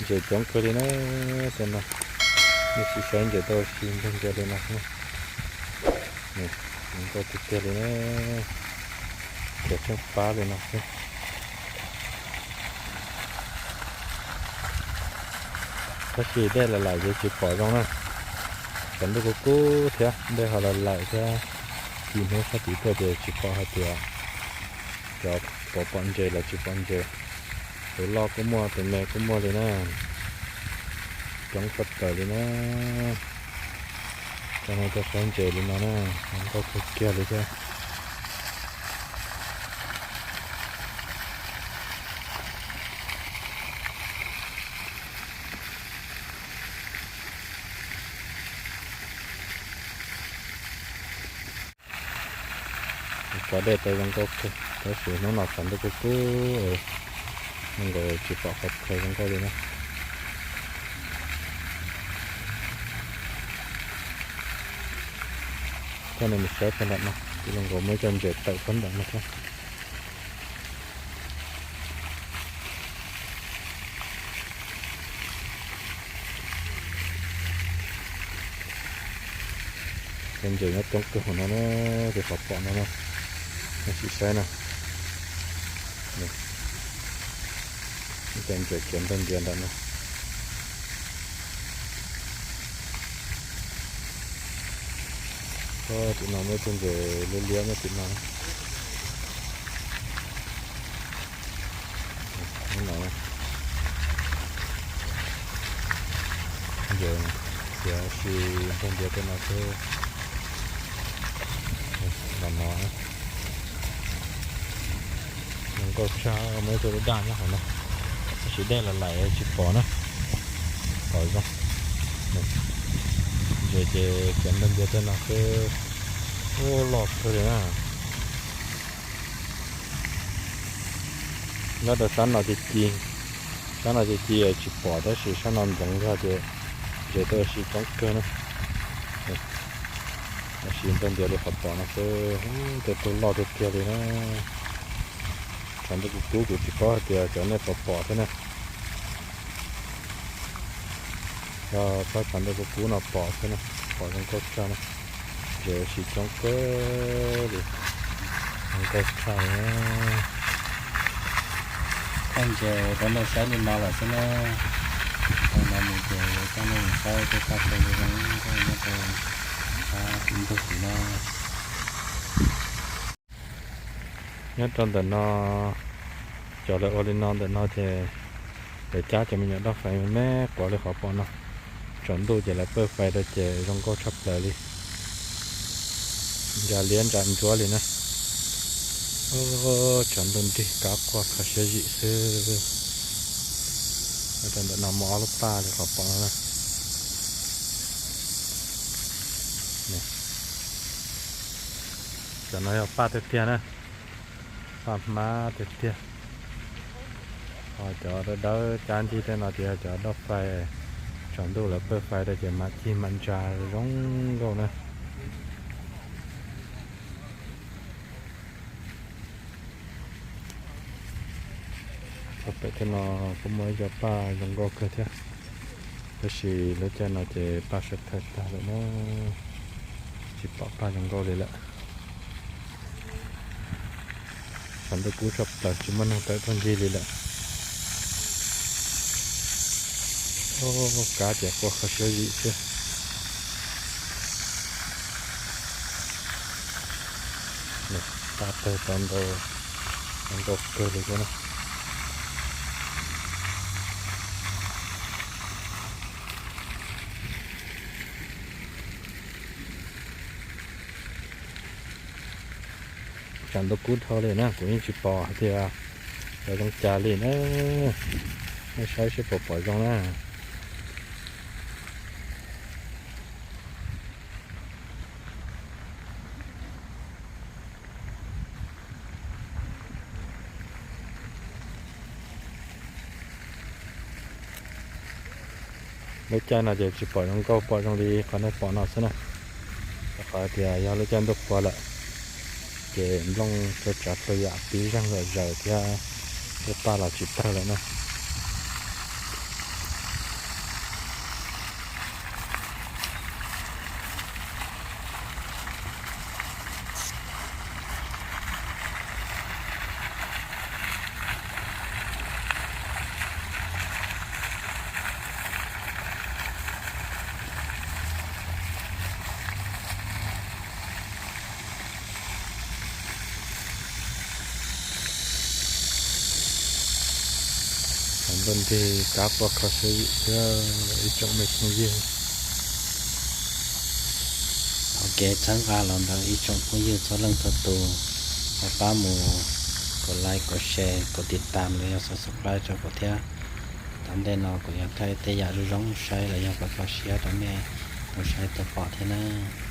Ntses coob kawg li na, tej no, nej sim saib ntses tau ua si ntug ntsia li no xwb. Zoo nkauj tiag tiag li na, khiav tsheej pab li no xwb. Tab sis dej lam laim ces tsis pom zoo na, tshav ntuj kub kub thiab dej ho lam laim thiab, ci hnub sab tid tuaj ces tsis pom hais tias cov pom pom ntses los tsis pom ntses. Tus loj kuj muaj tus me kuj muaj li na, coob tshaj plaws li na. Coj nej tuaj saib ntses li no na, zoo nkauj kawg kiag li thiab. Tso dej tau zoo nkauj kawg tab sis hnub no tshav ntuj kub kub, zoo nkaus tsis pom qhov chaw zoo nkauj li na. Coj nej mus saib puag nram no, zoo nkaus muaj ib co ntses tawm puag nram no thiab. Cov ntses nyob coob kawg hauv no na, ces qhov pom no na, nej sim saib na. Ib co ntses khiav ntog ncias nram no. Tim no muaj ib tug ntses liab liab nyob tim no. Ntses khiav si ntog ncias tej no xwb. Los no zoo nkauj tshaj, muaj ib tug daj daj nyob hauv no, tab sis dej lam laim tsis pom na, pom zoo. Ntses ces khiav ntog ncias tej no xwb. Ub, loj kawg li na. Nyob rau sab no ces ci, sab no ces ci tsis pom tab sis sab no ntxoov zog ces ntses tuaj ua si coob kawg na. Ua si ntog ncias li qhov pom no xwb, tej tug loj tiag tiag li na. Tshav ntuj kub kub kuv tsis paub hais tias cov nej puas pom thiab na. Yog tsob tshav ntuj kub kub no pom xwb na, pom zoo nkauj tshaj na. Ntses ua si coob kawg li, zoo nkauj tshaj li. Coj ntses rau nej saib li no lawm xwb na. Tau no mus ces coj nej mus saib tej paj tshee zoo nkauj nyob rau sab ntug tim no. Nyob rau ntawm no, cov lawv ua li no ntawm no ces lawv cab cov me nyuam daj fais me me quav li qhov pom no. Tsaus ntuj ces lawv pawj fais rau ces zoo nkauj tshaj plaws li, ntsa liab ntsa ntsuab li na. Tshav ntuj nrig kab quaj kho siab zim xwb. Nyob rau ntawm no muaj ob lub paj li qhov pom no na. Cov no yog paj tiag tiag na, paj hmab tiag tiag. Ho cov dawb dawb cab ncig tej no ces yog cov daj fais, tsaus ntuj lawv pawj fais rau ces mam cig mam ntsa zoo nkauj na. Txog pem tej no kuj muaj ib co paj zoo nkauj kawg thiab, tab sis lub caij no ces paj sawv thawj tag lawm na, tsis pom paj zoo nkauj li lawm. Tshav ntuj kub tshaj plaws tsis muaj neeg tawm tuaj ncig li lawm. Kab ces quaj kho siab zim xwb. Paj tawg tau ntau, zoo nkauj kawg li thiab na. Tshav ntuj kub dhau li na, kuv yeej tsis pom hais tias cov zoo cas li na. Nej saib seb puas pom zoo na. Lub caij no ces tsis pom zoo nkauj, pom zoo li qhov nej pom no xwb na. Rau qhov tias yog lub caij ntuj qhua lawm, ces nplooj tsav tsav txhua yam pib zeeg zom zaws thiab, tej paj los tsis tawg lawm na. Npaj ntig kab poj kho siab thiab ib tsoom me phooj ywg. Ua kev txhawb nqa los ntawm ib tsoom phooj ywg txhua leej txhua tus, ho pab mus kom like, kom share, kom tiv tam los yog subscribe rau kuv thiab. Tom ntej no kuv yuav thaij tej yam zoo zoo saib los yog kom kho siab rau nej mus saib tuaj pom thiab nawb.